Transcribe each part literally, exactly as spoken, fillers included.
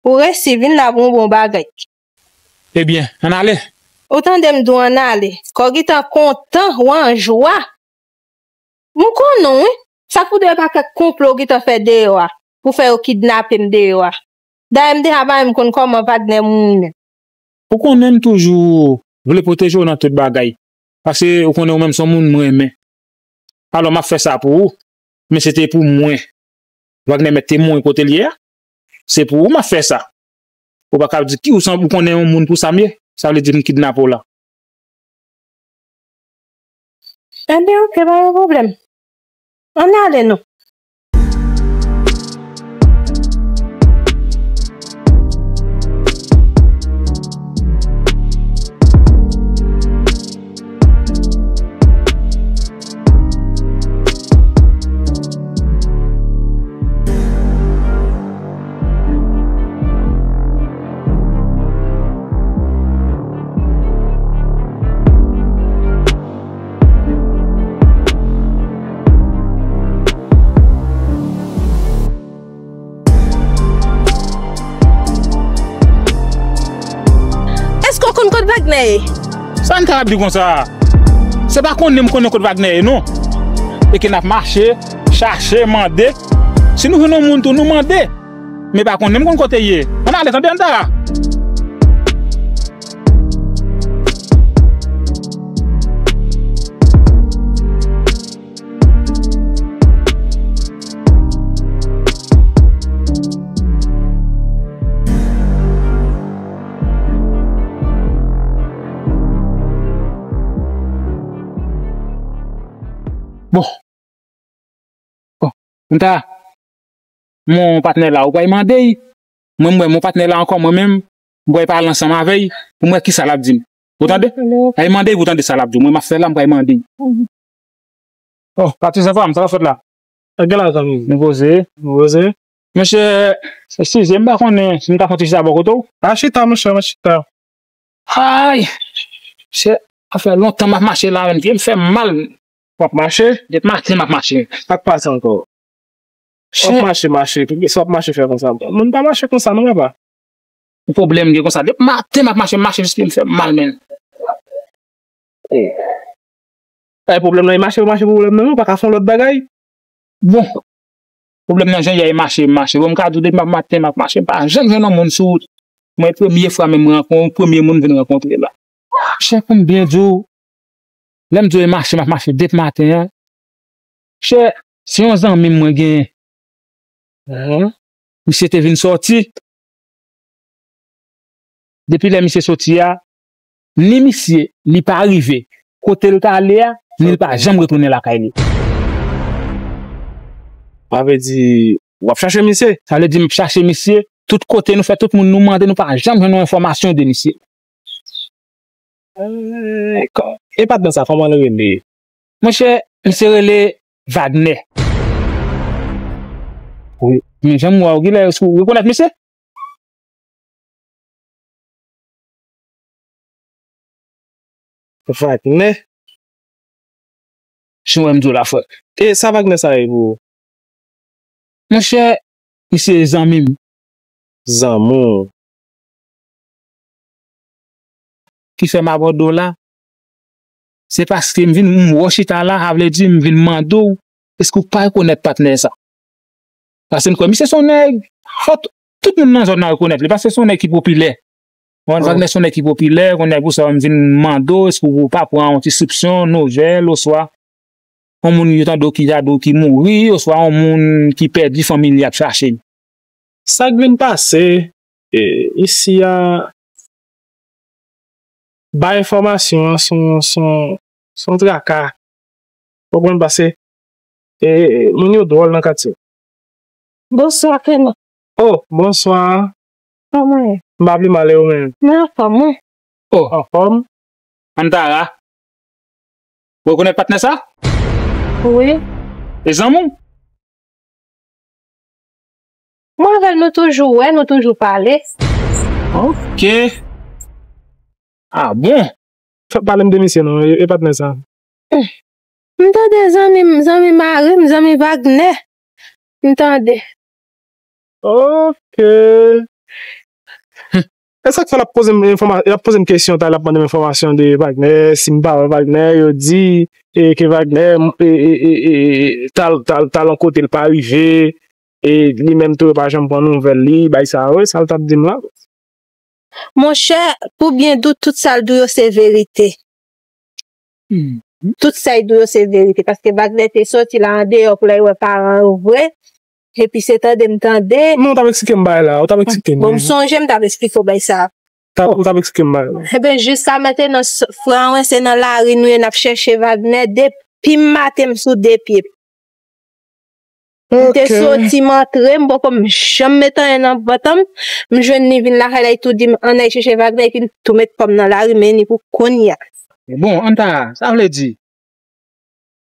Ou resi vin la pou yon bon bagay. Ebyen, ann ale. Ou tande m di w ann ale. Kè w gentan kontan, w an jwa. M konnen w, wi. Sa k pou di w e pa kèk konplo w gentan fè deyò a, pou fè yo kidnape m deyò a. Dayè, m deja pa menm konn kòman Wagner moun menm. Ou konnen m toujou vle pwoteje w nan tout bagay. Paske ou konnen ou menm se yon moun m renmen. Alò, m ap fè sa pou ou, men se te pou mwen. Wagner mèt te mouri kote l ye a. Se pou ou m ap fè sa. Ou pa ka di ki ou san ou konnen yon moun pou sa m ye. Sa vle di m kidnape w la. Ebyen, oke, pa gen pwoblèm. Ann ale non. Èske w konn kot Wagner ye? Sa n kapab di konsa? Se pa konnen m konnen kot Wagner ye, non. E ke n ap mache, chache, mande. Si nou jwenn yon moun tou, nou mande. Men pa konnen m konn kote l ye. Ann ale, tande, Antara. Bon. Bon, m ta, mon patnè la, ou pral mande l. Mwen, m wè mon patnè la ankò, mwen menm, m pral pale ansanm avè l, pou m wè kisa l ap di m. Ou tande? Alo. Al mande l pou w tande sa l ap di w. Mwen, m ap fè la, m pral mande l. Mhm. Oh, Patrice, anfòm, sa k ap fèt la? Sa k gen la, zanmi? Nou poze. Nou poze. Monchè, eskize, m pa konnen si m ka fè yon ti chita bò kote w. Pa chita, monchè, pa chita. Ay! Chè, sa fè lontan m ap mache la, menm pye m fè m mal. W ap mache? Depi maten m ap mache. Sa k pase ankò? W ap mache, mache, sa w ap mache fè konsa? Moun pa mache konsa non, papa. Yon pwoblèm gen konsa. Depi maten m ap mache, m mache jis pye m fè m mal, menm. Ay, pwoblèm nan e mache, mache pwoblèm nan, ou pa ka fè yon lòt bagay? Bon, pwoblèm nan jan y a e mache, mache. Bon, m ka di w depi m ap maten, m ap mache, m pa janm jwenn yon moun sou wout. Mwen, premye fwa menm m rankon-, premye moun m vin rankontre la. Chè, pou m byen di w, lè m di w e mache, m ap mache depi maten an. Chè, se yon zanmi m mwen genyen. Mhm. Misye te vin sòti. Depi lè misye soti a, ni misye, li pa rive kote l t ale a, ni l pa janm retounen lakay li. Sa vle di, w ap chache misye? Sa vle di, m ap chache misye. Tout kote nou fè, tout moun nou mande, nou pa janm jwenn yon enfòmasyon de misye. Eh, kò-, e patnè sa, kòman l rele? Monchè, misye rele Wagner. Wi. Men jan m wè w, genlè ou rekonèt misye? Wagner? Jan w wè m di w la, frè. E sa Wagner sa ye pou ou? Monchè, misye zanmi m. Zanmi w. Ki fè m abòde w la, se paske m vin, m wè w chita la, sa vle di m vin mande w, èske w pa rekonèt patnè sa? Paske m kwè misye se yon nèg, fò t-, tout moun nan zòn nan rekonèt li, paske se yon nèg ki popilè. Bon, Wagner se yon nèg ki popilè, kounye a pou sa m vin mande w, èske w pa pran yon ti soupsyon, nouvèl, oswa yon moun yo tande w ki ta di w ki mouri, oswa yon moun ki pèdi fanmi l y ap chache l. Sa k vin pase, e, isi a, bay enfòmasyon an se yon, se yon, se yon traka. Konprann pase, e, moun yo dwòl nan katye. Bonswa, Clément. Oh, bonswa. Kòman w ye? M pa pi mal, e ou menm? Mwen anfòm, wi. Oh. Anfòm? Antara. Ou rekonèt patnè sa? Wi. E zanmi w? Mwen avè l, nou toujou wè, nou toujou pale. Ok. Ah bon? Fè pale m de misye non, e, e patnè sa. M tande zanmi m, zanmi mari m, zanmi Wagner. M tande. Ok. E sa k fè l ap poze m enfòma-, l ap poze m kesyon, ta l ap mande m enfòmasyon de Wagner, si m pa wè Wagner, yo di, e, ke Wagner, e, e, e, e, e, tal, tal, tal yon kote l pa rive, e li menm tou yo pa janm pran nouvèl li, bay sa yo, sa l t ap di m la. Monchè, pou byen di w, tout sa l di w yo se verite. Tout sa l di w yo se verite. Paske Wagner te soti la andeyò pou l al wè paran yo vre. Epi se tande m tande. Non, w t ap eksplike m bagay la. Ou t ap eksplike m. Bon, m sonje m t ap eksplike w bagay sa. Ou t ap eksplike m bagay la. Eben, jiska mentnan, frè an, se nan lari nou ye, n ap chèche Wagner depi m maten m sou de pye. M te soti, m antre, m poko m janm met anyen nan vant an m. M jwenn li vin lakay la, li tou di m ann al chèche Wagner, epi m tou met kò m nan lari, men ni pou kounye a. Bon, Anta, sa vle di,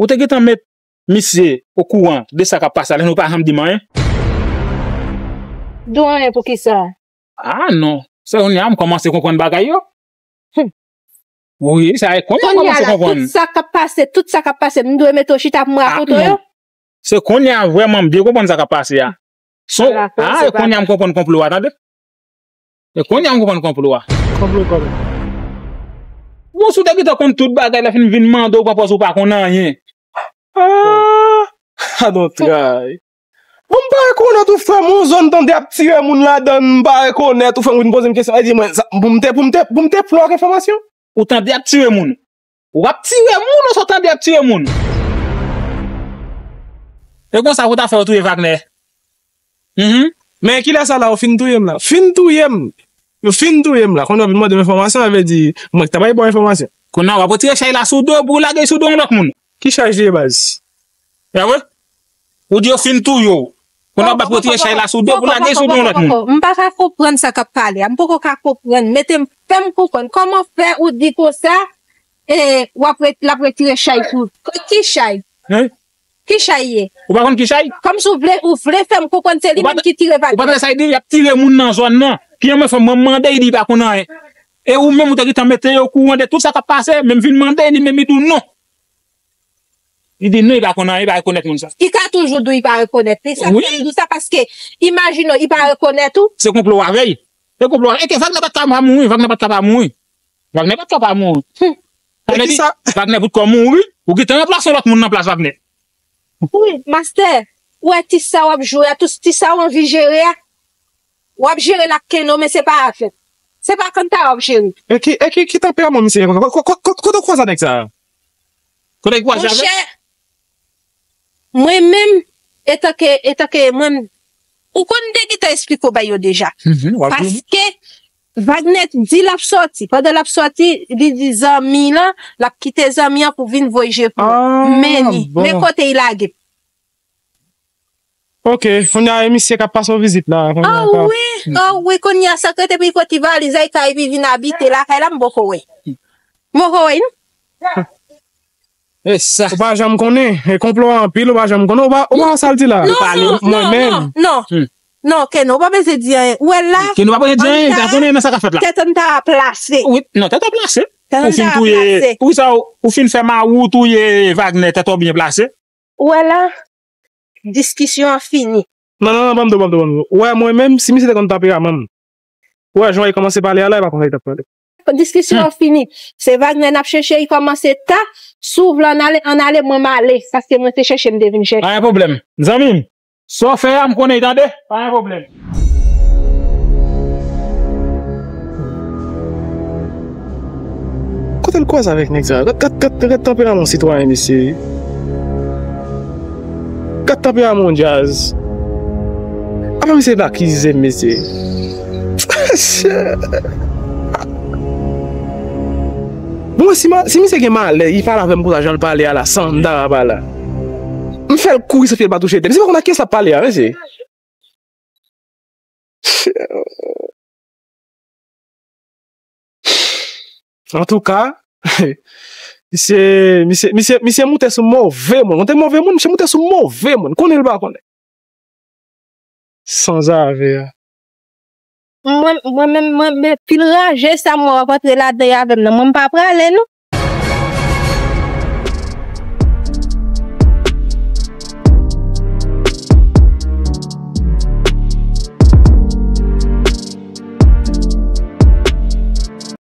ou te gentan met misye okouran de sa k ap pase a, lè nou pa janm di m anyen? Di w anyen poukisa? Ah non, se kounye a m kòmanse konprann bagay yo. Wi, sa e kounye a m kòmanse konprann. Tout sa k ap pase, tout sa k ap pase, m dwe mete w chita pou m rakonte w yo? Se kounye a vrèman m byen konprann sa k ap pase a. Son, ah, e kounye a m konprann konplo a, tande. E kounye a m konprann konplo a. Konplo kòman? Bon, si w te gentan konn tout bagay, lè fin vin mande w pran pòz ou pa konn anyen. Ah, I don't try. Bon, m pa rekonèt ou frè m, yon zòn tande ap tire moun ladan, m pa rekonèt ou frè m, ou vin poze m kesyon, e di mwen, pou m te, pou m te, pou m te pran enfòmasyon? Ou tande ap tire moun. W ap tire moun, ou sot tande ap tire moun. E konsa pou ta fè w touye Wagner. Mhm. Men kilè sa la, ou fin touye m la. Fin touye m. Yo fin touye m la. Kounye a w vin mande m enfòmasyon, sa vle di, mwen ki ta bay ba w enfòmasyon. Kounye a w ap retire chay la sou do w pou w lage l sou do yon lòt moun. Ki chay li ye baz? E vre? Ou di yo fin touye w. Kounye a w ap retire chay la sou do w pou w lage l sou do yon lòt moun. M pa ka konprann sa k ap pale a. M poko ka konprann. Mete m, fè m konprann. Kòman fè ou di konsa, e, w ap ret-, l ap retire chay sou. Ki chay? Ki chay ye? Ou pa konn ki chay? Kòmsi w vle, ou vle fè m konprann se li menm ki tire Wagner. Ou pa tande sa li di? Y ap tire moun nan zòn nan. Ki yon mwen fè mwen mande li, li pa konn anyen. E ou menm ou te gentan mete yo okouran de tout sa k ap pase, men m vin mande li, men li di w non. Li di non, li pa konn anyen, li pa rekonèt moun sa. Li ka toujou di w li pa rekonèt li, sa fè m di w sa paske, imajine w, li pa rekonèt ou. Se konplo w avè l. Se konplo w avè l. E ke Wagner pa t ka pa mouri, Wagner pa t ka pa mouri. Wagner pa t ka pa mouri. Sa vle di, Wagner poutko mouri, ou gentan ranplase yon lòt moun nan plas Wagner. Wi, mastè, ou wè ti sa w ap jwe a, tou ti sa w anvi jere a, w ap jere l ak Keno, men se pa afè. Se pa kanta w ap jere. E ki, e ki, ki tanperaman misye gen konsa? Kote w kwaze a nèg sa a? Kote w kwaze avè l? Monchè, mwen menm, etanke, etanke mwen, ou konn m te gentan eksplike w bagay yo deja. Paske Wagner di l ap sòti. Pandan l ap sòti, li di zanmi l an, l ap kite zanmi an pou vin voye je pou mwen. Men li, men kote li lage m. Ok, kounye a e misye k ap pase w vizit la. Ah wi, ah wi, kounye a sa k rete pou li pran ti valiz a li kay epi vin abite lakay la, m poko wè. M poko wè non. E sa. Ou pa janm konnen, e konplo a anpil, ou pa janm konnen, ou pa, ou pa wè sa l di la. Non, non, non, non, non. Non, Keno, ou pa bezwen di anyen. Ou wè la. Keno pa bezwen di anyen, li ta konnen nan sa k ap fèt la. Tèt an ta plase. Wi, non, tèt an plase. Ou fin touye, ou sa, ou fin fè mari w touye Wagner, tèt ou byen plase. Ou wè la, diskisyon an fini. Non, non, non, ban m di w, ban m di w, ban m di w. Ou wè, mwen menm, si misye te konn tanperaman m, ou wè, jan w kòmanse pale a la, e pa konsa li t ap pale. Diskisyon an fini. Se Wagner n ap chèche, li kòmanse ta. Si w vle ann ale, ann ale, mwen m ale. Paske mwen se chèche m te vin chèche. Pa gen pwoblèm. Zanmi m, sa w fè a, m konnen, tande? Pa gen pwoblèm. Kote l kwaze avèk nèg sa? Gad, gad, gad, gad tanperaman sitwayen mesye. Gad tanperaman yon djaz. Apa misye vin akize m mesye? Bon, si, ma, si misye gen malè, li pale avè m konsa, jan l pale a la, san m ta pa la. M fè l kouri san pye l pa touche tè. Misye pa konn ak kiyès l ap pale a, mesye. Antouka, misye, misye, misye, misye moute sou move moun. Ou te move moun, misye moute sou move moun. Konnen l pa konnen. Sanzave a. Mwen, mwen menm, mwen, men pil raje sa m wè w ap antre ladan y avè m nan. Mwen m pa prale non.